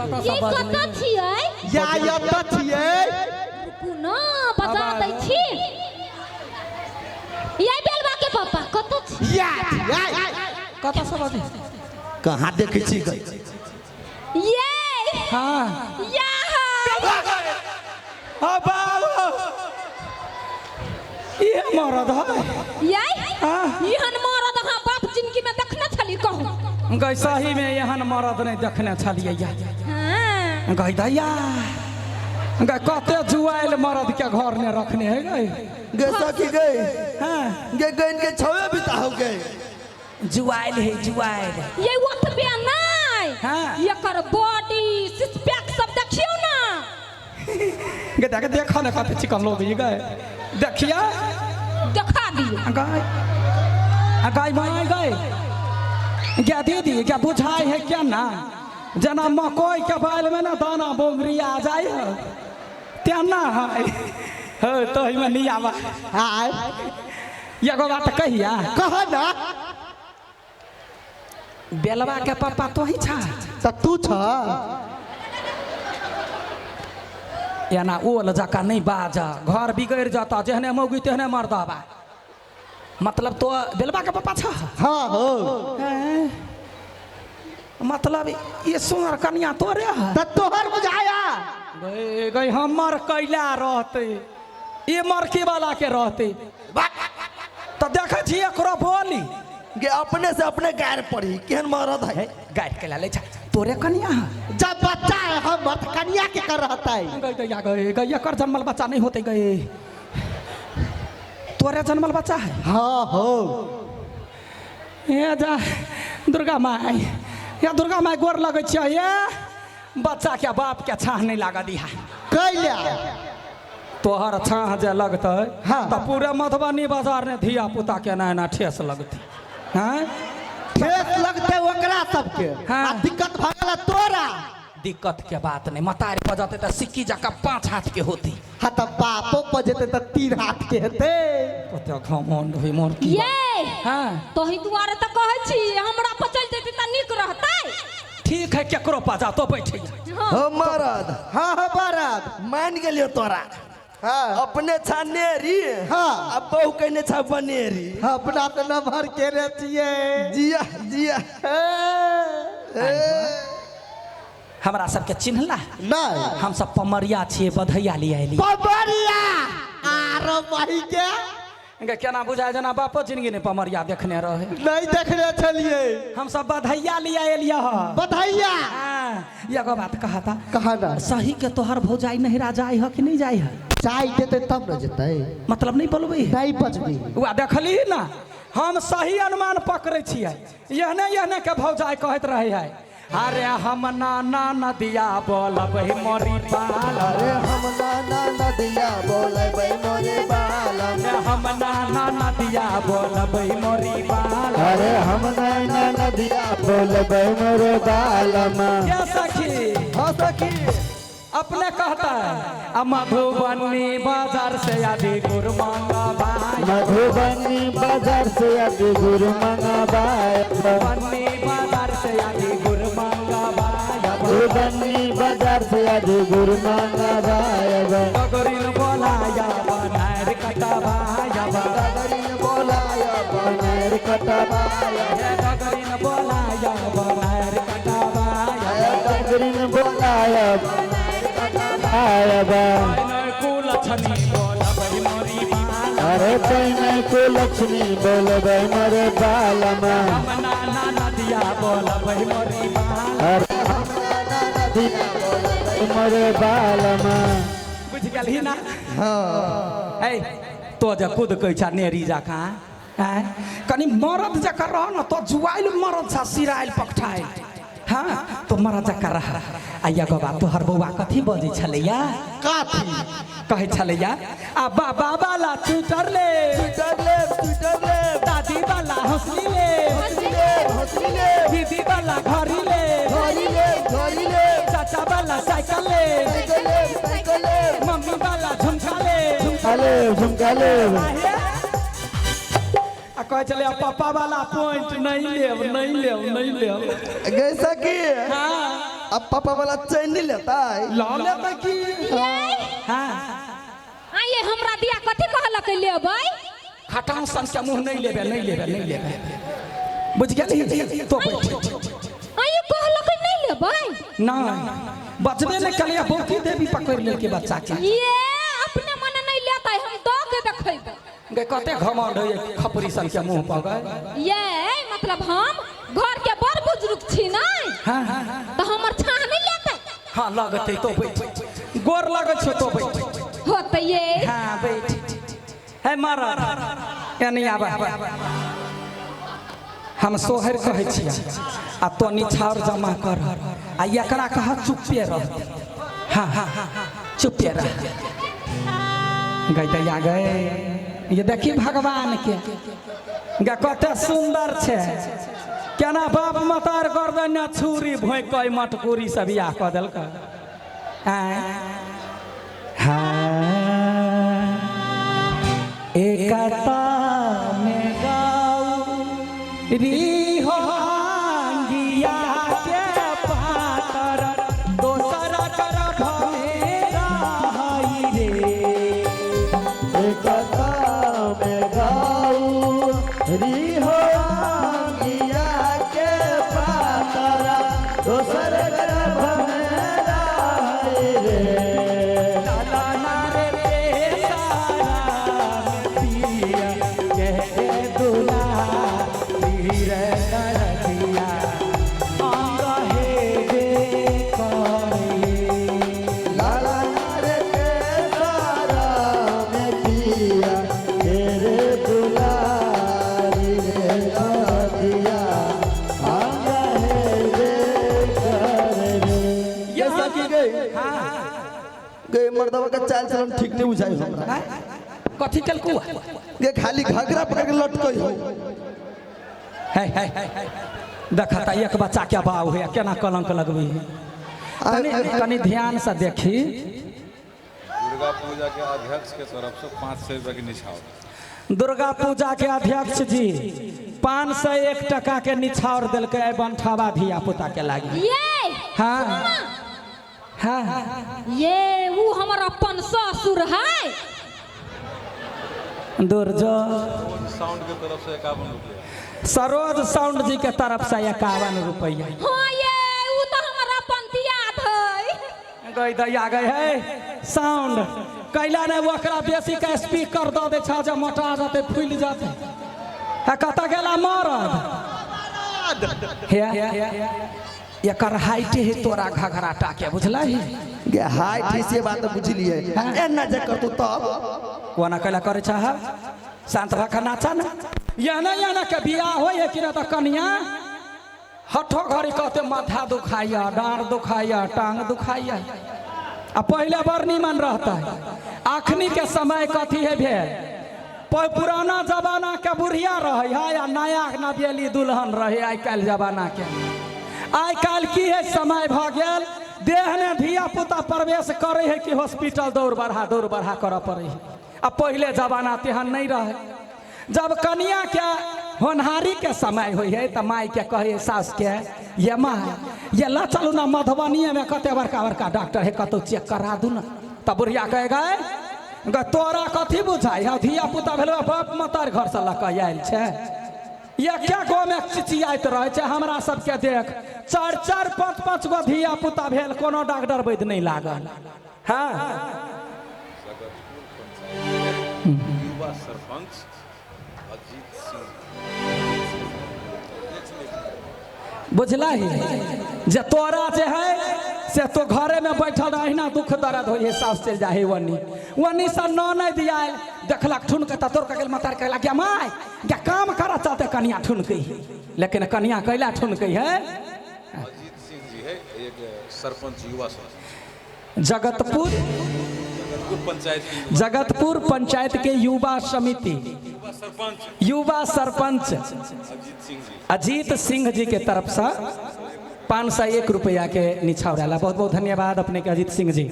ये कतऽ छियै? या एतऽ छियै। रुकू न, बजा दै छी। ये बेलवा के पापा कतऽ छी? या छियै। कतऽ से बजै? कहाँ देखै छी गई? ये हाँ या आ बाबू, ये मरद है। ये हाँ। एहन मरद अहाँ बाप जिंदगी में देखने छली कहू? गई, सही में एहन मरद नहीं देखने छलियै या। हाँ। गई दैया गई, कते जुआइल मरद के घर ने रखने है गई। गे सखी गई। हाँ। गे गइन के छवे बिता हो गए। जुआइल है, जुआइल। ये ओतबे नहीं। हाँ। एकर बॉडी सिक्स पैक सब देखियौ ना। गे देख, देखा ना कते चिकन लोग ये गए, देखिया। देखा दियौ। गाय आ गाय माय गए क्या दीदी, क्या बुझाई है क्या ना, जना मकई के बाल में ना दाना बोंगरी आ जाए है तेना है हो तो में नहीं आवा। आय। एगो बात कहिया? कह ना। बेलवा के पापा तो ही छा? त तू छ। एना ओल जका नहीं बाज, घर बिगड़ जाता, जेहने मौगी तेहने मर्दबा। मतलब तो बेलवा के पापा छा? हाँ हो। हैं? मतलब ये सुनर कनिया तोरे है? त तोहर बुझाया। गई गई, हमर कैला रहते, ये मरकी वाला के रहते तो देखै छी एकरो बोली। गे अपने से अपने गार पड़ी, केहन मरद है। गारि कैला लै छै? तोरे कनिया है। जब बच्चा है हमर त कनिया के कर रहता है। गई दैया गई गई, एकर जन्मल बच्चा नहीं होते गई, तोरे जन्मल बच्चा है। हाँ हो। हे जा दुर्गा माई, या दुर्गा माई गोर लगै छियै, ये बच्चा के बाप के छाह नहीं लागऽ दिहा। कैला? तोहर छाह जे लगतै हाँ। तऽ पूरे मधुबनी बाजार ने धिया पुता के एना एना ठेस लगतै। हैं? ठेस लगते ओकरा सबके। हाँ। आ दिक्कत भऽ गेल तोरा। दिक्कत के बात नहीं, मतार पर जतै तऽ सिक्की जकाँ 5 हाथ के होती। हाँ तऽ बापो पर जेतै तऽ 3 हाथ के हेतै। कते घमंड होइ मोर की। ये हाँ। तोही दुआरे तऽ कहै छी हमरा पर चलि जेतै तऽ नीक रहतै। ठीक है, केकरो पास जा तो बैठे। हाँ। हो मरद। हाँ हाँ मरद। मान गेलियो तोरा। हाँ। अपने छा नेरी। हाँ। आ बहु कहने छा बनेरी। हाँ, अपना तऽ नमहर केने छियै। जिया जिया। हे। हमरा सबके चिन्हला? नहीं। हम सब पमरिया छियै, बधैया लिए अयली। पमरिया आरो माही के। गे केना बुझाय जेना बापो जिंदगी ने पमरिया देखने रहे। नहीं देखने छलियै। हम सब बधैया लिए एलियै ह। बधैया। हाँ, एगो बात कहता। कहा ना। सही के तोहर भौजाई नहिरा जाय ह कि नहीं जाय ह? चाय देते तब न जेतै। मतलब नहीं बोलबै? नहीं बचबी। वह देखली ना, हम सही अनुमान पकड़ै छियै। एहने एहने के भौजाई कहैत रहे है, अरे हम नाना नदिया बोलबै मोरी बाल। अरे हम नाना नदिया बोलबै मोरे बालम। हम नाना नदिया बोलबै मोरी बाल। अरे हम नाना नदिया बोलबै मोरे बालम। क्या सखी? हाँ सखी। अपने कहता है, आ मधुबनी बाजार से आदि गुरु मांगा भाई। मधुबनी बाजार से आदि गुरु मंगा भाई। मधुबनी बाजार से आदि गुरु मांगा भाई। मधुबनी बाजार से आदि गुरु मंगा भाई। गगरिन बोलाया बनार कटवाया। गगरिन बोलाया बनार कटवाया। गगरिन बोलाया बनार कटवाया। गगरिन बोलाया अरे पैने को लक्ष्मी बोलबै मोरे बालम। हम नाना नदिया बोलबै मोरी बाल। अरे हम नाना नदिया बोलबै मोरे बालम। बुझ गेलही ना? हाँ। ए तो जे खुद कहै छा नेरी जकाँ, आँय कनि मरद जकाँ रह न, तो जुआइल मरद छा, सिराइल पकठाइल। हाँ तो मरद जकाँ रह। आ एगो बात, तोहर बौआ कथी बजै छलैया? कथी कहै छलैया? आ बाबा वाला स्वेटर ले, स्वेटर ले, स्वेटर ले, दादी वाला हौसली ले, हौसली ले, हौसली ले, दीदी वाला घड़ी ले, घड़ी ले, घड़ी ले, चाचा वाला साइकिल ले, साइकिल ले, साइकिल ले, मम्मी वाला झुमका ले, झुमका ले, झुमका ले। आ कहै छलै पापा वाला पॉइंट नहीं लेब, नहीं लेब, नहीं लेब। गई सखी। हाँ। अब पापा वाला चैन नहीं लेता है। ल लेतै की? ये हाँ आइए हमरा दिया कथी कहलक लेबै? खटाउ सन के मुँह नहीं लेबे, नहीं लेबे, नहीं लेबे, बुझ गेली? तो बैठ। आइए कहलक नहीं लेबै? नहीं बचबे नहीं कलिया, बौकी देवी पकड़ लेलके बच्चा के। ये अपने मन नहीं लेतै, हम दऽ के देखैबै। गे कते घमंड है खपरी सन के मुँह पर गए। ये मतलब हम घर के बड़ बुजुर्ग छी नहीं? हाँ हाँ हाँ तो हमर छाह नहीं लेतै? हाँ लगतै, तो बैठ, गोर लगै छौ तो बैठ। होतै ये। हाँ बैठ। है मरद यानी आबा, हम सोहर कहै छियै आ तो निछाउर जमा कर आ एकरा कह चुप्पे रह। हाँ हाँ चुप्पे रह। गई दैया गए, ये देखी भगवान के गे कते सुंदर छै, केना बाप मतार गर्दन ने छुरी भोंकै मटकुरी से बियाह कऽ देलकै। आँय हाँ एकता में गौरी हो आंगिया के पातर, दोसर गर्भ में रहई रे। एकता में गौरी हो आंगिया के पातर, दोसर गर्भ में रहई रे। लाला नारे सारा पिया के दुला रे दरदिया अंग हे रे करे। लाला रे सारा में पिया तेरे दुलारी रे दरदिया अंग हे रे करे रे। ये सखी गई गई मर्दवा का चाल चलन ठीक नहीं बुझाई हमरा। कथी केलकू? ये खाली घाघरा पकड़ के लटकई हो। है है देखता एक बच्चा के बाव है, केना कलंक लगबै है। तनी तनी ध्यान से देखी। दुर्गा पूजा के अध्यक्ष के तरफ से 500 रुपया के निछावर। दुर्गा पूजा के अध्यक्ष जी 501 टका के निछावर देलकै एहि बनठावा धिया पुता के लागी। ये हाँ हाँ ये वो हमर अपन ससुर है। दुर्जो साउंड के तरफ से 51 रुपया। सरोज साउंड जी के तरफ से 51 रुपया। हाँ ये वो तो हमर अपन दियाद है। गई दैया गई है साउंड कैला ने ओकरा बेसी के स्पीकर दऽ दै छै जे मोटा जेतै फूलि जेतै। है कतऽ गेला मरद? हे एकर हाइट है तोरा घघरा टा के, बुझलही? गे हाइट है से बात बुझलिए, एना जे करतौ तब कोना कैला करै छह? शांत भऽ कऽ नाचा ने। एना एना के बियाह होइ है कि ना तऽ कनिया हठो घड़ी कहते माथा दुखाइया, डाँड़ दुखाइया, टांग दुखाइया। आ पहले बड़ नीमन रहता है। अखनी के समय कथी है भेल, पुराना जमाना के बुढ़िया रहे है या नया नवेली दुल्हन रहे। आइ काल्हि जमाना के आइ काल्हि की है समय भऽ गेल, देह ने धिया पुता प्रवेश करे है कि हॉस्पिटल दौड़ बढ़ा करऽ पड़े है। आ पहले जमाना तेहन नहीं रहे। जब कनिया के होनहारी के समय होइ है तऽ माय के कहे सास के, ये माँ ये ला चलू ना मधुबनीये में कते बड़का बड़का डॉक्टर है, कतौ चेक करा दू ना। तऽ बुढ़िया कहे गए तोरा कथी बुझाइ है, धिया पुता भेल बाप मतार घर से लऽ कऽ आयल छै, एके गो में चिचियाइत रहै छै। हमरा सबके देख 4 4 5 5 गो धिया पुता भेल, कोनो डॉक्टर वैद्य नहीं लागल। हाँ युवा सरपंच अजीत सिंह बुझलही जे तोरा जे है से तो घरे में बैठल रहिना दुख दर्द होइ है, सास चलि जाइ है वनी वनी से ननद आयल देखलक ठुनके तऽ तोड़ के गेल मतार कहलक गे माय गे काम करऽ चलते कनिया ठुनकै है, लेकिन कनिया कैला ठुनकै है। अजीत सिंह जी है एक सरपंच युवा सरपंच जगतपुर पंचायत की जगतपुर पंचायत के युवा समिति युवा सरपंच युवा सरपंच अजीत सिंह जी अजीत सिंह जी के तरफ से 501 रुपया के निछावर आला। बहुत बहुत धन्यवाद अपने के अजीत सिंह जी।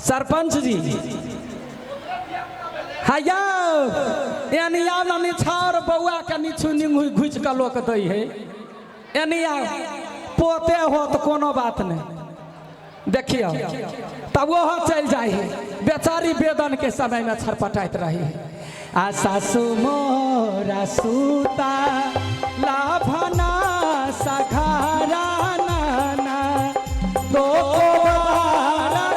सरपंच जी हाँ यानी आब ना निछावर बउआ के निछु निंगु घुच के लोक दै है। एनी आओ पोते हो तो कोनो बात नहीं देखियो तब वो चल जाए है बेचारी वेदन के समय में छरपटाइत रही है। आ सासु मोरा सूता लाभना सघारा नाना तो घारा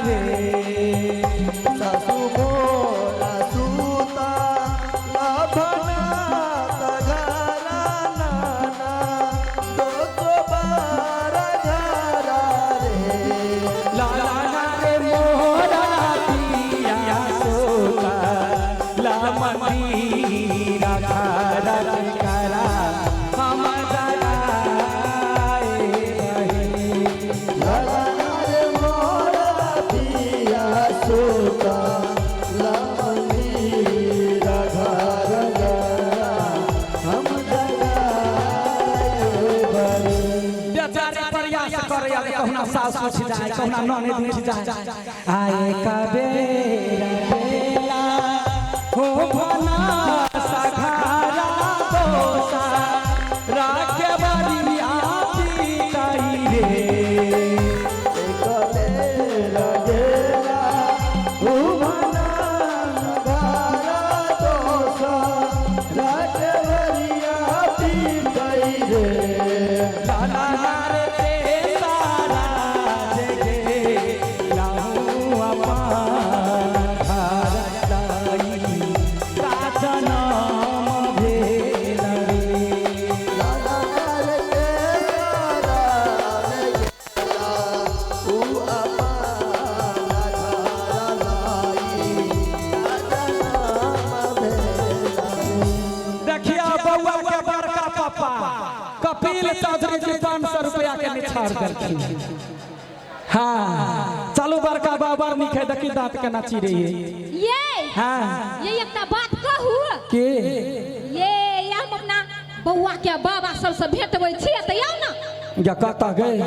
रे सासु मोरा सूता लाभना सघारा नाना दो दो बार घरा रे। लाला रे मोरा पिया सोता लामनी राखा करा हम जगाए रहे। लाला रे मोरा पिया सूता लमनी राधा रंगरा हम जगाए बरे। बेचारे प्रयास करे कहुना सास उठ जाए कहुना ननद उठ जाए आए कबेरा बेला हो भना सघारा दोसा राखे बरिया पिताई रे। एक बेरा गेला भुवना नगारा दोसा राजवरिया पीतई रे। लाला रे सारा जगे लाहू अपान घर लाई का जनम भेल रे। लाला रे सारा गेला ऊ अपान घर लाई का जनम भेल रे। देखिया बउआ के बड़का पापा कपिल चौधरी जी 500 रुपया के निछाड़ देलखिन। हाँ चलू बड़का बाबर निक है देखी दांत के नाची रही है। ये हाँ ये एकटा बात कहू के ये हम अपना बउआ के बाबा सबसे भेटबै छियै तऽ आउ ने या कतऽ गए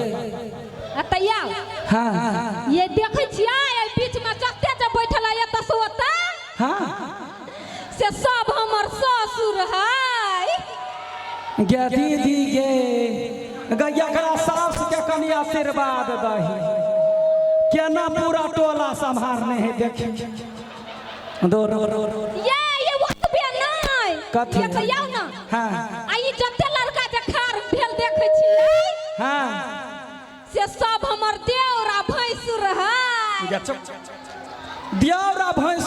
आ तऽ आउ। हाँ ये देखै छियै एहि बीच में जते जे बैठल है एतऽ से ओतऽ हाँ से सब हमर ससुर है। गे दीदी गे गैया एकरा सास के कनि आशीर्वाद दही केना पूरा टोला सम्हारने है देखी दो रो रो रो। ये ओतबे नहि कथी? ये तऽ आउ ने हाँ आ ई जते लड़का जे खार भेल देखै छियै हाँ से सब हमर देवर आ भैंसुर है। गे चुप देवर आ भैंसुर।